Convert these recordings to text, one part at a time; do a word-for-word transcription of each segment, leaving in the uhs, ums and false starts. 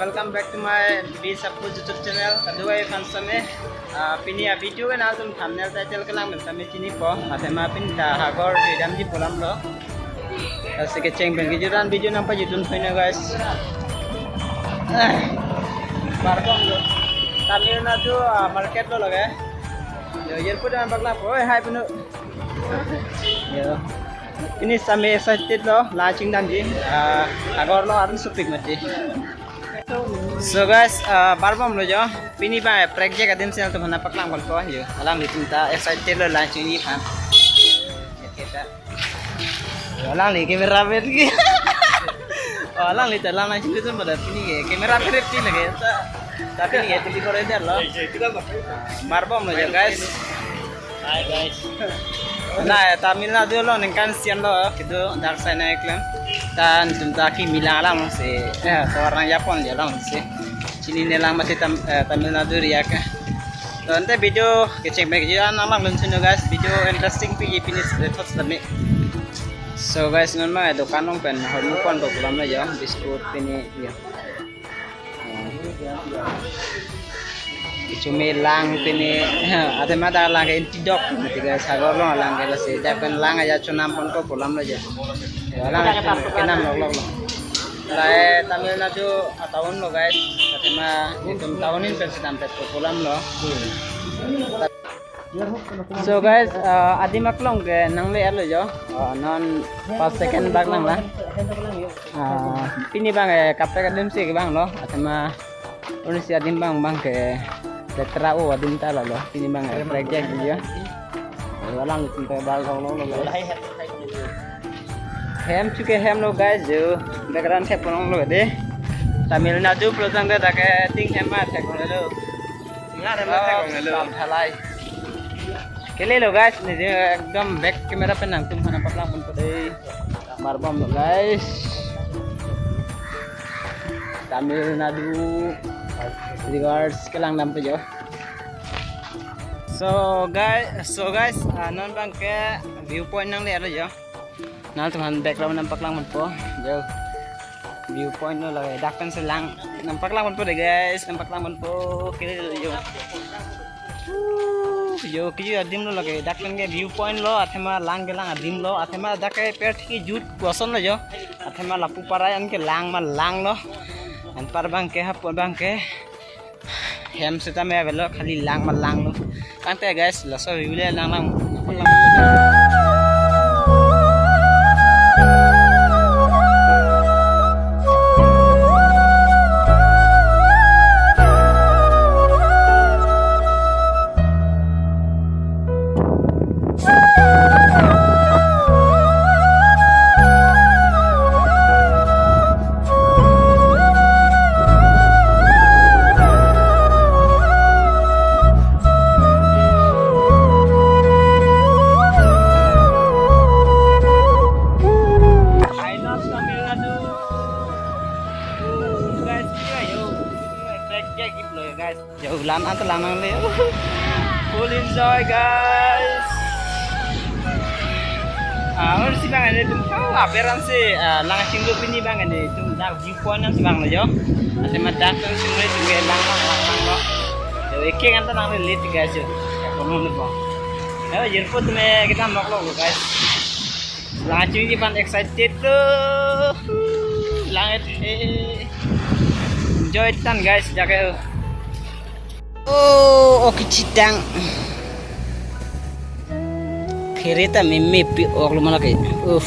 Welcome back to my B Sappu YouTube channel. Kadokave fans sitame, ah, pini a-video ke nangtum thumbnail title kelang pen sitame chinipo. Athema pini ta Hagor kedamji pu alam lo. Lasi kecheng pen kejut an video nangpajutdun tha, guys. Ah, Marbom lo. Tamil Nadu, ah, market lo lake. Yo, airport nangpaklangpo. Oi, hi, punu. Yo. Pini sitame excited lo, lang chingdamji. Ah, Hagor lo arun supik mati. So guys, ah, Marbom lo jo. Pini abang prekjak adim si nangtum aphan nangpaklang ponpo yo. Alanglitum ta excited lo lang chingji aphan. Alangli camera pen ke. Oh, alangli ta lang chingdam pada pini ke. Camera pen rep ti lake. Ta, ta pini ke tuli kore der lo. Marbom lo jo, guys. Hi, guys. Nai Tamil Nadu lo ningkan sian lo kedo dak sai nai klem. Ta nangtum ta kimi lang alam si. Eh, tovar nangjapon jo alam si. Chinine lang mati Tam-, eh, Tamil Nadu area ke. To ante video kecheng pen kejut an nanglang lun suno, guys. Video interesting pi pini, eh, thoughts kami. So guys, non ma dokan along pen hormu ponpo pu alam lo jo, biscuit pini yo. Kecho me lang pini, athema dak lang ke inti dok mati, guys, Hagor lo lang ke, lasi dak pen lang aja chonam ponpo pu alam lo jo. Yo, lang kenam lok lok lo. Lahei Tamil Nadu a-town lo, guys. Athema itum town in pen sedam pet pu alam lo. So guys, ah, adim aklong ke nangle-etlo jo. Ah, non pas second bak nanglang. Ah, pini abang, eh, kaprek adim si abang lo. Athema arun si adim abang abang ke letra o adim ta lalo. Pini abang, eh, prekjak jo. Alangtum ta bal long long lo, guys. Hem chuke hem lo, guys, jo. Background thek ponlong lo de. Tamil Nadu pulo tangte dak ke ting hem ma thek ponlong lo. Ting hem ma thek ponlong lo. Kam thalai. Kele lo, guys, ne je ekdom back camera pen nangtum aphan nangpaklang ponpo de. Marbom lo, guys. Tamil Nadu regards kelang dampo jo. So guys, so guys, ah, non abang ke viewpoint nangle-etlo jo. Nangtum aphan background nangpaklang ponpo jo. Viewpoint lo lake dak pen si lang nangpaklang ponpo de, guys, nangpaklang ponpo. Kele lo jo. Uh, jo, kejut adim lo lake dak pen ke viewpoint lo, athema lang kelang adim lo, athema dak ke per thik kejut koson lo jo. Athema lapu parai an ke lang ma lang lo. Anpar abang ke, hapu abang ke. Hem sitame avelo, khali lang ma lang lo. Tangte guys, laso view le lang lang. I love Tamil Nadu. Guys, ini ayo. Trek kayak gitu loh ya, guys. Yo, lang an ta lang nangle. Full enjoy, guys. Ah, arun si abang ane itum tau aperan si, ah, lang chinglu pini abang ane itum dak viewpoint an si abang lo jo. Athema dak pen chinglu itum ke lang lang lang lang lo. Yo, eke an ta nangle late, guys, yo. Ya, kono ni po. Yo, airport me kita nok lo, guys. Lang chingji aphan excited lo. Lang et he. Enjoy tan, guys, jaga. Oh, ok, chitang. Khere ta meme pi-ok lo ma lake. Uff.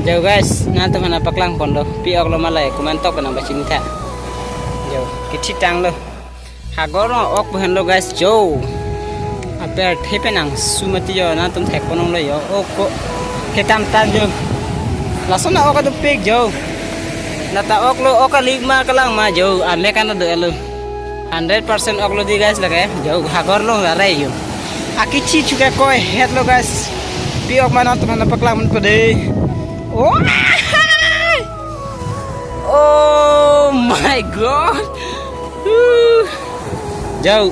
Jo guys, nangtum aphan nangpaklang pon lo. Pi-ok lo ma lake, comment tok nangpachini tha. Jo, kechitang lo. Hagor lo ok pu henlo guys, jo. Aper thepe nang sumati jo, nangtum thek ponlong lo jo. Ok ko. Ketam tan jo. Lason na ok adopik jo. Lata ok lo, ok alik ma kelang ma jo. Ame kan do elo. Hundred percent ok lo di guys lake. Jo, Hagor lo lare jo. Akechi chuke koi het lo guys. Pi-ok ma nangtum aphan nangpaklang pon po de. Oh. Oh my God. Huh. Jo.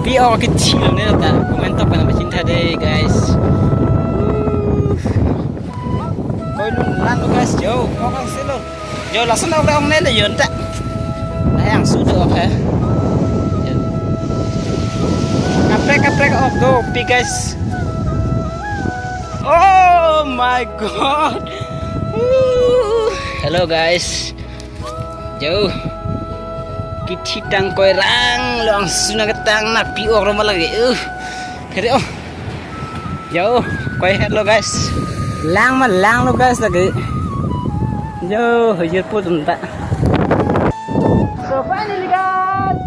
Pi-ok akechi lo ne ta. Comment tok nangpachini tha de guys. Huh. Koi lun lang lo guys. Jo. Koi lang selo. Yo, lason ok le ong ne le yon ta. Nah, yang sudah ok he. Yo. Kaprek kaprek ok do pi guys. Oh my God. Woo. Hello guys. Yo. Kithi tang koi rang lo, angsong nangketang nangpi ok roma lagi. Uh. Kere oh. Yo, koi het lo guys. Lang ma lang lo guys lagi. Yo, hujir pu tum ta. So finally guys.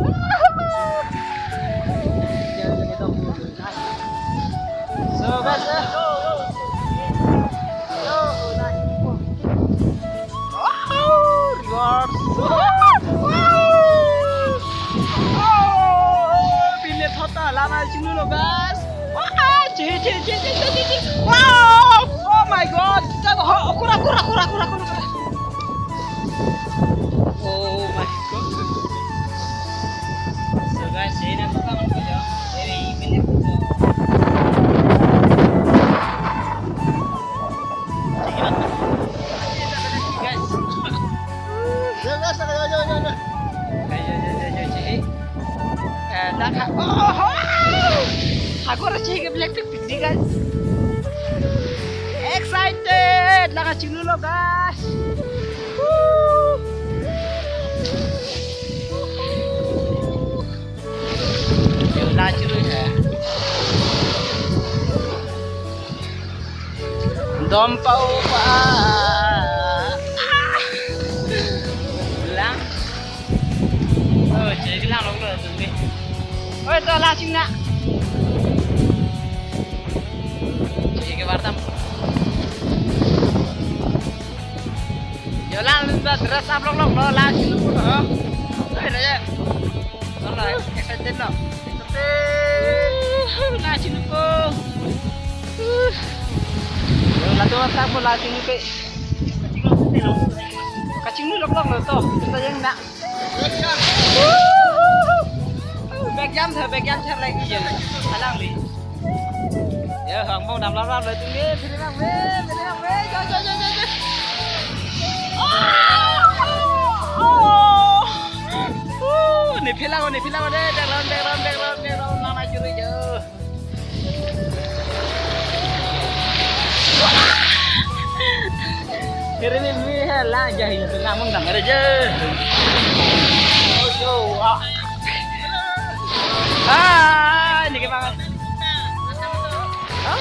So guys, uh, Wow, rewards. Wow. Oh, pine thot ta lana chinglu lo guys. Wow, che, che, che. Wow, oh my God. Kita ho, kura, kura, kura, kura, kura, kura. Oh my God. So guys, ini aku kangen ko ya. Ini, ini aku. Eh, dak ha-, oh, oh, oh. Hagor achi ke black pick pick di, guys. Excited, laka chinglu lo, guys. Woo. Yo, la chulu ya. Dom pau pa. Lang. Oh, che lang lo lo tum ni. Oi, to la ching na. Che ke wartam. Yo lang, dress up lok lok lo, la chinglu lo. Oi, lo ya. Lo lo, excited lo. Excited. La chinglu ko. Yo, la to sa ko la chinglu ke. Kachinglu lok lok lo to. Kita yang nak. Back jump tha, back jump tha lagi ya. Alang li. Ya, hang mong dam lam lam le tum ni, phiri nang ve, phiri nang ve, jo, jo, jo, jo, jo. Oh! Oh! Oh! Ne phila ko, ne phila ko de, back run, back run, back run, back run, lang na churi jo. Kiri ni mi hai la jahi tu ngamung dang ada je. Oh, yo, ah. Ah, ini ke banget. Ah.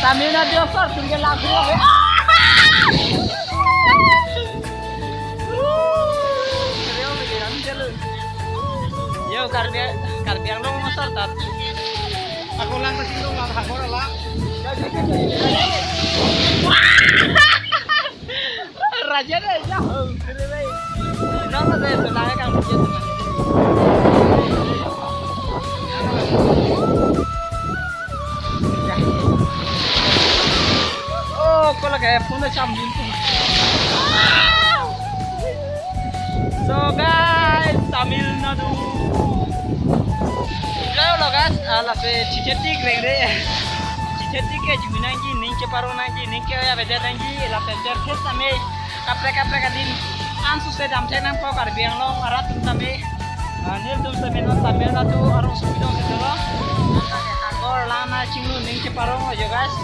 Tamil Nadu asor tinggal lagu. Ah. Yo, Karbi, Karbi Anglong asor tat. Ako lang kasi nung lang hagor ala. Raja deh, ya. Oh, kere deh. Nang deh, tenang kan, raja tenang. Oh, ko lagi phone na cham din tu. So guys, Tamil Nadu. Hello guys, ah, lasi chichetik reng re. Chichetik ke jubi nangji, ning cheparong nangji, ning ke-oi avedet nangji, lapen ber thes tame kaprek kaprek adim. An suse damthek nangpo Karbi Anglong arat atum tame. Ah, nelitum tame non Tamil Nadu arong supi dong sitolo. Hagor lang na chinglu ning cheparong lo jo guys.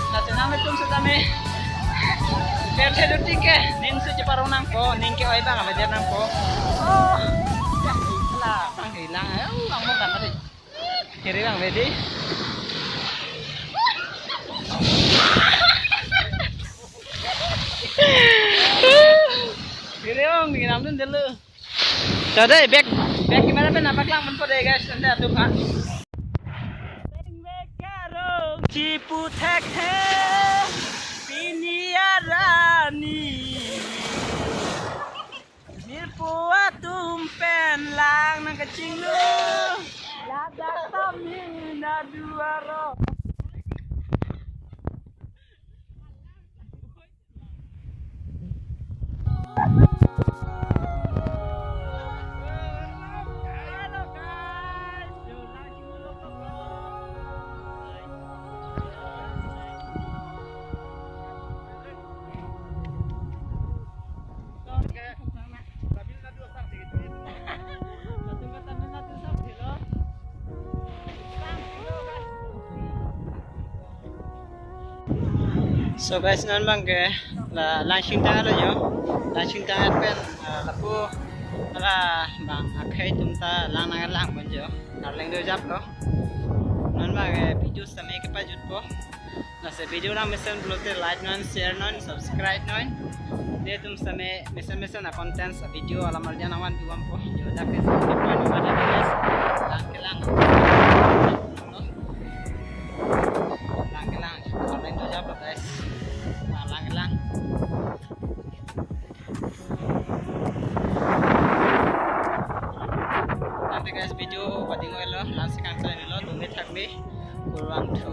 Lasi nanglitum setame. Ber thes dotik ke, ning si cheparong nangpo, ning ke-oi abang avedet nangpo. Oh. Ya, la, bang hilang. Eh, uh, ang mo kan tadi. Kiri bang ready. Kiri bang, di kinam dun dulu. Tadi bag, bag gimana pen apa kelang menpo deh guys, nanti atup ha. Beng beng karong chipu thekthe pini arni. Mirpo atum pen lang nangkachinglu. Ladak Tamil Nadu arong. So guys, non bang ke la Langshingtang lo jo. Langshingtang pen, ah, lapu la bang akhei atum ta lang nanglang pon jo. Arleng dojaplo. Non bang ke video sitame kepajutpo. Lasi video nangmesen pulote like non, share non, subscribe non. Netum sitame mesen mesen a-contents a-video alam arjan awan duam po. Jo dak ke sitame point one guys. Lang kelang. Lang kelang. Arleng dojaplo guys. Lang, lang kelang. Tangte guys, video pading lo, lasi kangton lo, dumi thakmi, kurvangthu.